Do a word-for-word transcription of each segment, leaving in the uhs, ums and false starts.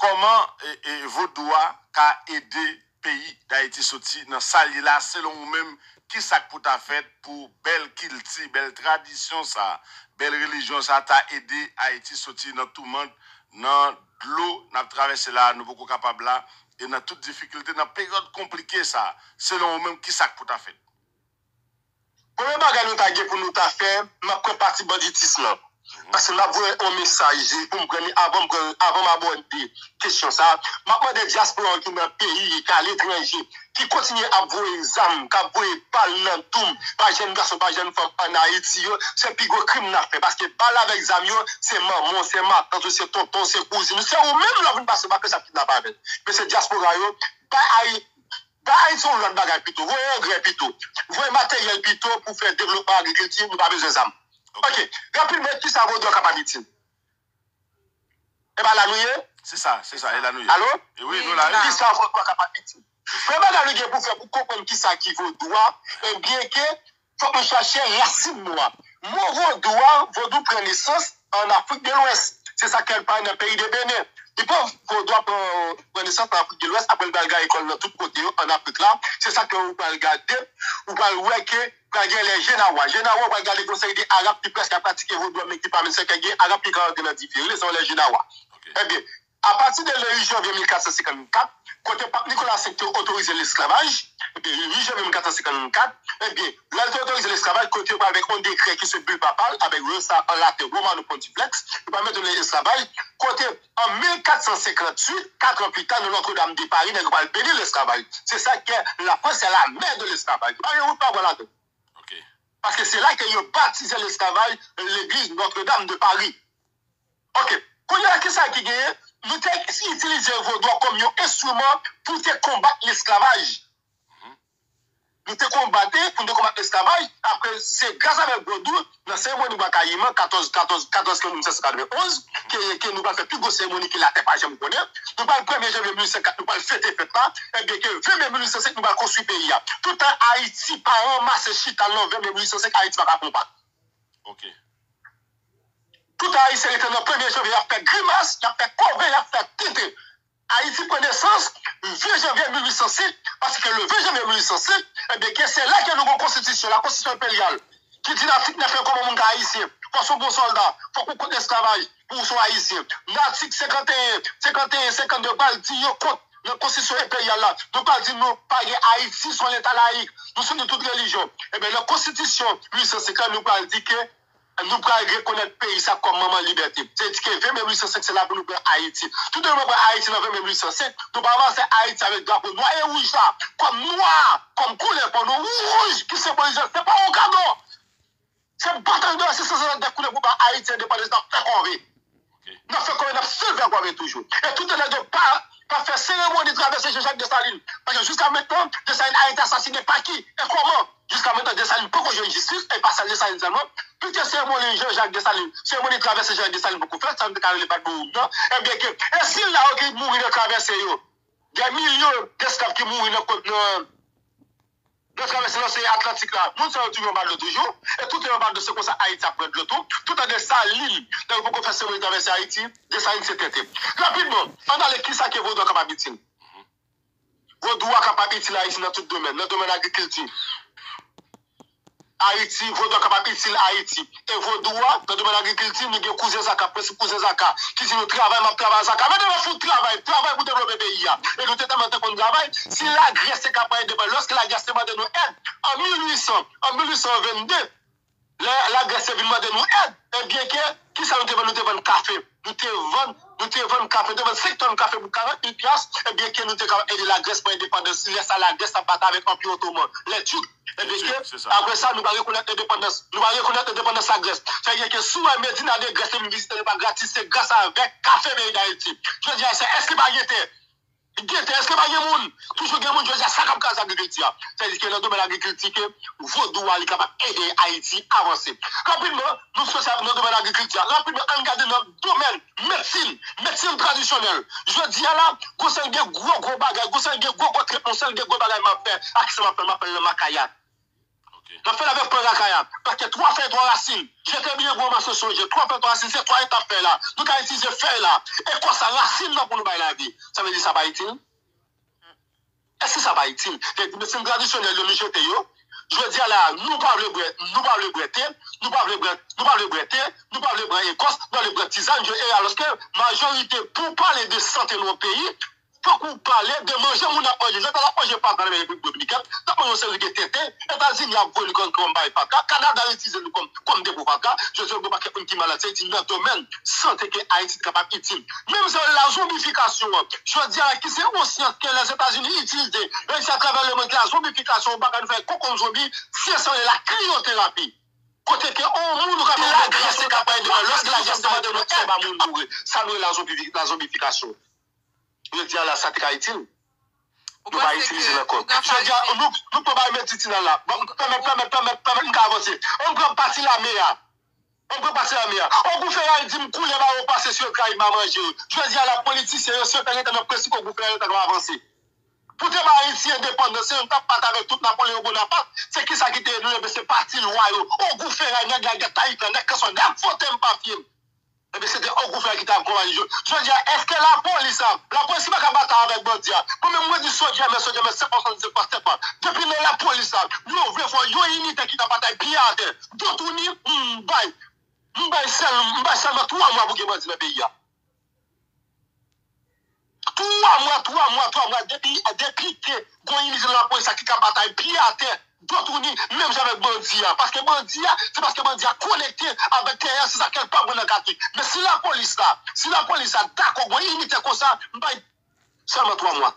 Kòman e, e, vodou a ka ede peyi Dayiti soti nan sa l ye la, selon ou menm, ki sa k pou ta fèt pou bèl kilti, bèl tradisyon sa, bèl relijyon sa ta ede Ayiti soti nan toumant, nan dlo n ap travèse la, nou poko kapab la, e nan tout difikilte, nan peryòd konplike sa, selon ou menm, ki sa k pou ta fèt? Premye bagay nou ta gen pou nou ta fè, m ap pran pati banditis lan. Paske m ap voye yon mesaj pou m pran li avan m pran avan m abòde kesyon sa. M ap mande dyaspora ki nan peyi k aletranje, ki kontinye ap voye zam, k ap voye bal nan dou m, pa jèn gason, pa jèn fanm ann Ayiti yo, se pi gwo krim n ap fè. Paske bal avèk zam yo, se manman w, se matant ou, se tonton w, se kouzin ou, se ou menm lè w vin pase vakans ap kidnape avè l. Men se dyaspora yo, bay Ayi- Bay Ayiti yon lòt bagay pito. Voye angrè pito. Voye materyèl pito pou fè devlopman agrikilti, nou pa bezwen zam. Ok, rapidman, kisa vodou a kapab itil? E pa la nou ye? Se sa, se sa, e la nou ye. Alo? E wi, nou la. Kisa vodou a kapab itil? Premye bagay nou gen pou fè pou konprann kisa ki vodou a, ebyen ke fòk nou chache rasin mo a. Mo vodou a, vodou pran nesans ann Afrik de Lwès. Se sa k fè l parèt nan peyi de Benen. Li pran vodou a pran pran nesans nan Afrik de Lwès, apre l pral gaye kò l nan tout kote yo ann Afrik la. Se sa ke ou pral gade, ou pral wè ke pral gen lè Jenawa. Jenawa, ou pral gade gon seri de Arab ki prèske ap pratike vodou a, men ki pa menm se ke gen Arab ki ka rantre nan difere, se yon lè Jenawa. Ebyen, apati de le uit janvye mil kat san senkannkat, kote Pap Nikola senk te otorize lesklavaj, ebyen, uit janvye mil kat san senkannkat, ebyen, lè l te otorize lesklavaj, kote yo pral avèk yon dekrè ki se bul papal, avèk Resa an laten Romano Pontifex, yo pral mete lesklavaj, kote an mil kat san senkanntuit, kat an pita, nan Notre-Dame de Paris, nèg yo pral beni lesklavaj. Se sa ke Lafrans se la mè de lesklavaj. Pa gen wout pa pran ladan. Paske se la ke yo batize lesklavaj legliz Notre-Dame de Paris. Ok. Kounye a, kisa ki genyen? Nou te itilize vodou a kòm yon enstriman pou te konbat lesklavaj. Nou te konbate, pou nou te konbat lesklavaj. Apre, se gras avèk vodou, nan seremoni Bwa Kayiman, katòz, katòz, katòz mil uit san katrevenn onz, ke, ke nou pral fè pi gwo seremoni ke latè pa janm konnen. Nou pral premye janvye mil uit san kat, nou pral fete fèt la. Ebyen, ke ven me mil uit san senk, nou pral konstwi peyi a. Toutan Ayiti pa ranmase chita nan ven me mil uit san senk, Ayiti pa ka pran pa. Ok. Tout Ayisyen rete nan premye janvye, y ap fè grimas, y ap fè kove, y ap fè tenten. Ayiti pran nesans ven janvye mil uit san senk, paske le ven janvye mil uit san senk, ebyen, ke se la ke nou gen yon konstitisyon, la konstitisyon enperyal, ki di nan atik nèf la kòman moun ka ayisyen. Fò w se yon bon sòlda, fòk ou kont lesklavaj pou w se yon ayisyen. Nan atik senkanteyen, senkanteyen, senkannde, yo pral di yo kont nan konstitisyon enperyal la, nou pral di nou pa gen Ayiti, se yon leta layik, nou soutni tout relijyon. Ebyen, nan konstitisyon mil uit san senk la, nou pral di ke nou pral rekonèt peyi sa kòm manman libète. Se di ke ven me mil uit san senk, se la pou nou pran Ayiti. Toutan nou pa pran Ayiti nan ven me mil uit san senk, nou pa ranmase Ayiti avèk drapo nwa e wouj la, kòm nwa, kòm koulè pa nou, wouj ki senbolize l, se pa yon kado. Se batay de rezistans avèk de koulè pou bay Ayiti endepandans, n ap fè kòve. N ap fè kòve, n ap soulve kòve toujou. E toutan nèg yo pa, pa fè seremoni travèse Jean-Jacques Dessalines. Paske jiska mentnan, Dessalines a été assassiné pa ki? E kòman? Jiska mentnan, Dessalines poko jwenn jistis, e pa sèl Dessalines sèlman. Pite seremoni Jean-Jacques Dessalines, seremoni travèse Jean-Jacques Dessalines poko fèt, sa nou te ka rele bat bowoum nan. Ebyen ke, e sila yo ki mouri nan travèse yo, dè milyon desklav ki mouri nan kot nan Nan travèse loseyan Atlantik la, moun sa yo touye anba dlo toujou, e toutan yo anba dlo, se konsa Ayiti ap pran dlo tou. Toutan Desalin, lè yo poko fè seremoni travèse Ayiti, Desalin se tenten. Rapidman, ann ale kisa ke vodou a kapab itil. Vodou a kapab itil Ayiti nan tout domèn, nan domèn agrikilti. Ayiti, vodou a kapab itil Ayiti. E vodou a, nan domèn agrikilti, nou gen kouzen Zaka, prensip kouzen Zaka, ki di nou travay, m ap travay Zaka. Mete men sou travay, travay pou devlope peyi a. E nou te tèlman te konn travay, si Lagrès te ka pran endepandans, lòske Lagrès te mande nou èd, an mil uit san, an mil uit san vennde, lè Lagrès te vin mande nou èd, ebyen ke, kisa nou te vann? Nou te vann kafe. Nou te vann, nou te vann kafe, nou te vann senk tòn kafe pou karant mil pyas, ebyen ke nou te kapab ede Lagrès pran endepandans li. Lè sa Lagrès t ap batay avèk Anpi Otoman, lè Turk. Ebyen ke, apre sa, nou pa rekonèt endepandans. Nou pa rekonèt endepandans Lagrès. Sa vle di ke si w wè Medina de Grès te vin vizite nou pa gratis, se gras avèk kafe peyi Dayiti. Jodi a, se èske pa gen tè? Gen tè, èske pa gen moun? Toujou gen moun, jodi a, sa k ap kraze agrikilti a. Sa vle di ke nan domèn agrikilti ke vodou a, li kapab ede Ayiti avanse. Rapidman, nou fè sa nan domèn agrikilti a. Rapidman, ann gade nan domèn medsin, medsin tradisyonèl. Jodi a la, gon sèl de gwo, gwo bagay, gon sèl de gwo, gwo tretman, sèl de gwo bagay m ap fè. A kisa m ap fè l? M ap fè l nan makaya. Ok. N ap fè l avèk pwen rakay la. Paske twa fèy, twa rasin. Jete byen gwo maso sonje. Twa fèy, twa rasin, se twa etap fèy la. Nou ka itilize fèy la. Ekòs la, rasin nan pou nou bay lavi. Sa vle di sa pa itil? Èske sa pa itil? Se medsin tradisyonèl yo nou jete yo. Jodi a la, nou pa vle bwè, nou pa vle bwè te, nou pa vle bwè, nou pa vle bwè te, nou pa vle bwè ekòs, nou vle bwè tizàn, je, e alòske majorite, pou pale de sante nan yon peyi, fòk ou pale de manje moun ap manje. Jodi a, n ap manje pasta nan Repiblik Dominikèn, n ap manje yon seri de tenten, Etazini ap voye nou kòm, kòm bay pasta, Kanada itilize nou kòm, kòm depo pasta. Jodi a, gen yon pakèt moun ki malad, se di nan domèn sante ke Ayiti te kapab itil. Menm jan la zonbifikasyon an, jodi a la ki se yon syans ke Lèzetazini itilize, menm si atravè lemonn ki la zonbifikasyon, ou pa ka fè kòkòm zonbi, se san la kriyoterapi. Kote ke yon moun ou ka fè la grès te ka bay devan, lòske la grès te mande nou, se pa moun mouri. Sa nou rele la zonbi-, la zonbifikasyon. Jodi a la, sa te ka itil. Yo pa itilize l ankò. Jodi a, nou, nou pran bay medisinal la. Bon, pèmèt, pèmèt, pèmèt, pèmèt m ka avanse. Ann pran pati lame a. Ann pran pati lame a. Ogou Feray di m koulè ba yo pase si yo trayi m a manje yo. Jodi a la politisyen yo, si yo ta gentan nan prensip Ogou Feray, yo ta ka avanse. Pou te ba Ayiti endepandans, se yo t ap bat avèk tout Napoleon Bonaparte. Se kisa ki te ede nou? Enben, se pati lwa yo. Ogou Feray, nèg la, nèg Tayik la, nèg Kanson, nèg vote m pa fye m. Enben, se te Ogou Feray ki t ap konpayi yo. Jodi a, èske lapolis la, lapolis pa ka batay avèk bandi a? Mwen menm, mwen di sodjè, men sodjè, men se pa sodjè, se pa, se pa. Depi nan lapolis la, yo vle fò yon inite ki ta batay pye atè. Dotouni, m bay, m bay sèl, m bay sèlman twa mwa pou gen bandi nan peyi a. Twa mwa, twa mwa, twa mwa, depi, depi ke gon inite nan lapolis la ki ka batay pye atè, dotouni, menm jan avèk bandi a. Paske bandi a, se paske bandi a konekte avèk tèyè, se sa ke l pa bon nan katrik. Men si lapolis la, si lapolis la dakò gon inite konsa, m bay sèlman twa mwa.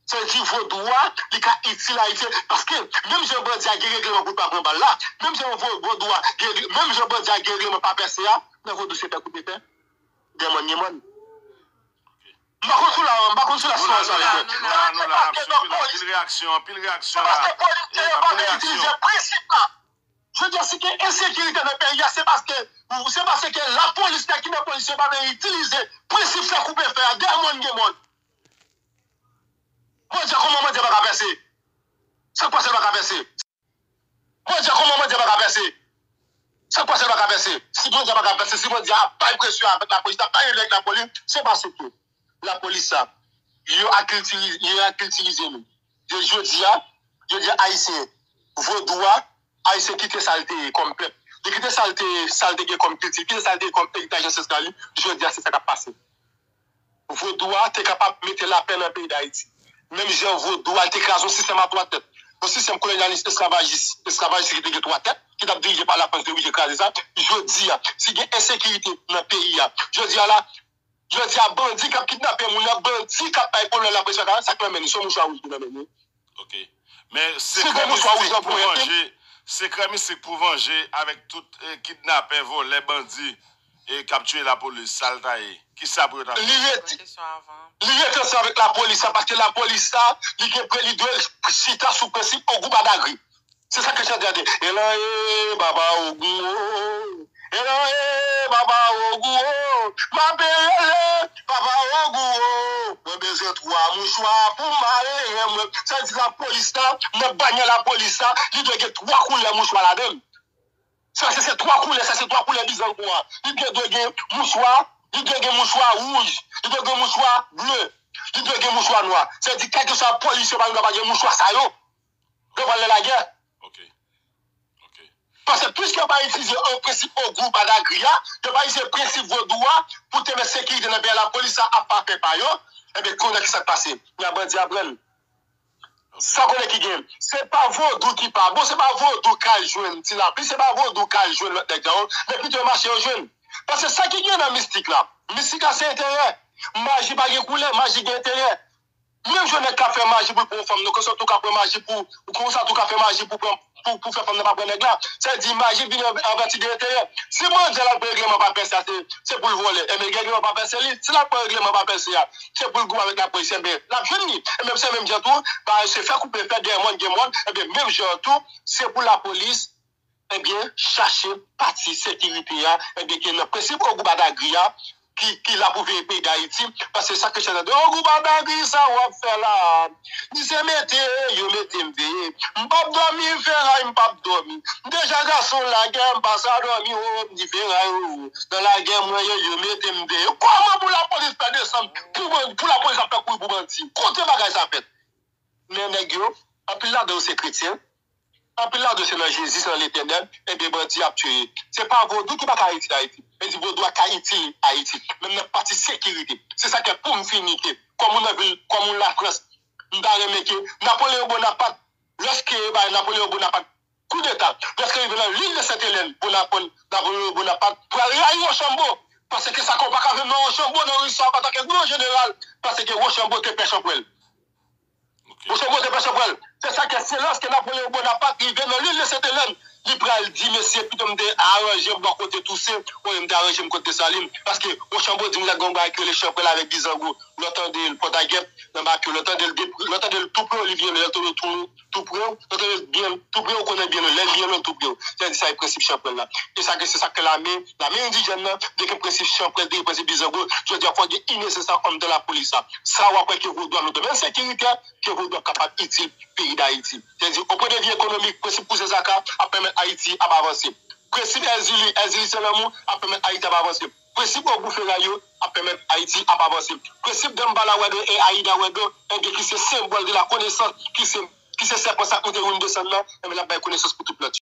Sa vle di vodou a, li ka itil Ayisyen, paske menm jan bandi a gen regleman pou l pa pran bal la, menm jan vo-, vodou a gen, menm jan bandi a gen regleman pa pèse a, nan vodou se pè koupe pè. Gen mòn, gen mòn. M pa konn sou la, m pa konn sou la. Nou la, nou la, nou la, nou la, n ap swiv la. Anpil reyaksyon, anpil reyaksyon la. Se paske polisye yo pa vle itilize prensip la. Jodi a, si gen ensekirite nan peyi a, se paske, se paske lapolis, nèg ki nan polis yo pa vle itilize prensip fè koupe fè a, gen mòn, gen mòn. Bondye, kòman Bondye pa ka pèse? Sa k pase pa ka pèse? Bondye, kòman Bondye pa ka pèse? Sa k pase pa ka pèse? Si Bondye pa ka pèse, si Bondye ap bay presyon avèk lapolis, ap bay règ lapolis, se paske lapolis sa, yo akiltirize, yo akiltirize nou. Jodi a, jodi a Ayisyen, vodou a, Ayisyen kite sa l te ye kòm pèp. Li kite sa l te, sa l te gen kòm kilti, kite sa l te ye kòm eritaj ansestral li. Jodi a, se sa k ap pase. Vodou a te kapab mete lapè nan peyi Dayiti. Menm jan vodou a te kraze yon sistèm a twa tèt, yon sistèm kolonyalis esklavajis, esklavajis ki te gen twa tèt, ki t ap dirije pa Lafrans, dirije kraze sa. Jodi a, si gen ensekirite nan peyi a, jodi a la, jodi a, bandi k ap kidnape moun nan, bandi k ap bay pwoblèm la, prezidan Karan, sa k nan men li, se yon mouchwa wouj ki nan men li. Ok. Men sekrè mistik pou vanje, sekrè mistik pou vanje avèk tout eh, kidnapè, vòlè, bandi eh, k ap tiye lapolis, sa l ta ye? Kisa pou yo ta fè? Li rete, li rete ansanm avèk lapolis la, paske lapolis la, li gen pre, li dwe chita sou prensip Ogou Badagri. Se sa ke chante a di. Elan e, baba Ogou o. Elan e, baba Ogou o. M ape rele, baba Ogou o. Mwen bezwen twa mouchwa pou m mare ren mwen. Sa di lapolis la, nan banyè lapolis la, li dwe gen twa koulè mouchwa ladan l. Sa se, se twa koulè, sa se twa koulè bizango a. Li dwe, dwe gen mouchwa, li dwe gen mouchwa wouj, li dwe gen mouchwa ble, li dwe gen mouchwa nwa. Sa di, kèlkeswa polisye pa gen dwa pa gen mouchwa sa yo. Yo pral nan lagè. Ok. Ok. Paske piske yo pa itilize an prensip Ogou Badagri a, yo pa itilize prensip vodou a pou te met sekirite nan peyi a, lapolis la ap pa fè pa yo, enben, kounye a ki sa k pase? Nan bandi a pran l. Sa konnen ki gen. Se pa vodou ki pa bon, se pa vodou k al jwenn Ti Lapli, se pa vodou k al jwenn lòt nèg la yo, men pito yo mache yo jwenn. Paske sa ki gen nan mistik la, mistik la se enterè. Maji pa gen koulè, maji gen enterè. Menm jan nèg ka fè maji pou l pran yon fanm, non, konsa tou ka pran maji pou, konsa tou ka fè maji pou pran, pou, pou fè fanm nan pa pran nèg la. Sa vle di maji vini an, an vèti de enterè. Si bandi a l al pran regleman pa pèse a, se, se pou l vòlè. Enben, regleman pa pèse li, si l al pran regleman pa pèse a, se pou l goumen avèk lapolis. Enben, l ap jwenn li. E menm se menm jan tou, ba se fè koupe fè, dèyè mòn gen mòn. Enben, menm jan tou, se pou lapolis, ebyen, chache pati sekirite a, ebyen, ke nan prensip Ogou Badagri a, ki, ki la pou veye peyi Dayiti, paske sa ke chèn nan di, o gou babagri sa w ap fè la, li se mete, yo mete m veye, m p ap dòmi, feray m p ap dòmi, m deja gason lagè, m pa sa dòmi, o, m di feray, o, nan lagè mwen ye, yo mete m veye, kòman pou lapolis fè desann, pou, pou lapolis ap fè kouri pou bandi, kote bagay sa fèt? Men nèg yo, anpil ladan yo se kretyen, anpil ladan yo se nan Jezi, se nan Letènèl, ebyen bandi ap tiye. Se pa vodou ki pa ka itil Ayiti. Men di vodou a ka itil Ayiti. Menm nan pati sekirite. Se sa k fè pou m fini ke, kòm ou nan vil, kòm ou Lafrans, m ta renmen ke Napoleyon Bonapat, lèske yo bay Napoleyon Bonapat koudeta, lèske rive nan lil de Sent Elèn, Bonapat, Napoleyon Bonapat pral rayi Wochanbo. Paske sa ke w pa ka jwenn nan Wochanbo, nan Ris sa, antanke gran jeneral, paske Wochanbo te pè chanpwèl. Wochanbo te pè chanpwèl. Se sa ke se lòske Napoleyon Bonapat rive nan lil de Sent Elèn, li pral di, mesye, pito m te aranje m bò kote Tousen, olye m te aranje m kot Desalin. Paske Wochanbo di m lè gen yon bagay ki rele chanpwèl avèk bizango, lè w tande l Pòtagèt, nan Bakyo, lè w tande l depi, lè w tande l tou pre w, li byen lwen, lè w tande l tou, tou pre w, lè w tande l byen, tou pre w, konnen l byen lwen, lè l byen lwen, tou pre w. Sa di sa e prensip chanpwèl la. E sa ke se sa ke lame, lame endijèn nan, de ke prensip chanpwèl, de ke prensip bizango, jodi a fò gen inèsans sa anndan lapolis la. Sa w ap wè ke vodou a nan domèn sekiritè, ke vodou ap kapab itil peyi Dayiti. Sètadi, o pwen de vi ekonomik, prensip kouzen zaka ap pèmèt Ayiti ap avanse. Prensip Èzili, Èzili Senlanmou ap pèmèt Ayiti ap avanse. Prensip ogou feray yo ap pèmèt Ayiti ap avanse. Prensip Danmbala Wèdo e Ayida Wèdo, enben ki se senbòl de la konesans, ki se, ki se sèpan sa k moute vin desann nan, enben l ap bay konesans pou tout lòt yo.